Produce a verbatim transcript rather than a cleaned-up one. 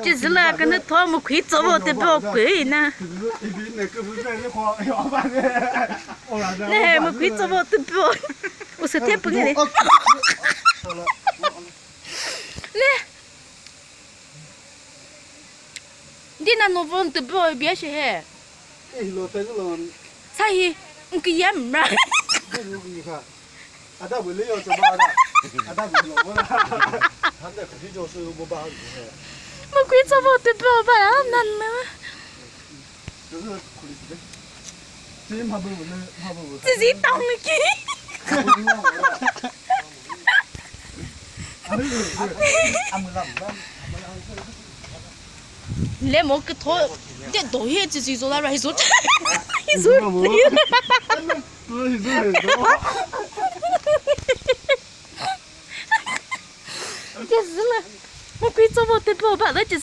Chiujiu la kanu tho makhui chabo tabo kui na. Nehe makhui chabo tabo. Use the pangni. Le. Di na no von tabo bia se he. Sahi, ngki yam ra. Ada bu le yo chaba da. Ada bu lo bo da. Hande kadi jo su bo ba. Makhui chabo tabo ba nan na. Chiujiu tang ki. Le mo ke tho. Te do ye chiujiu zo la ra hizo. Hizo. Chiujiu la. Makhui chabo tabo ba da chiu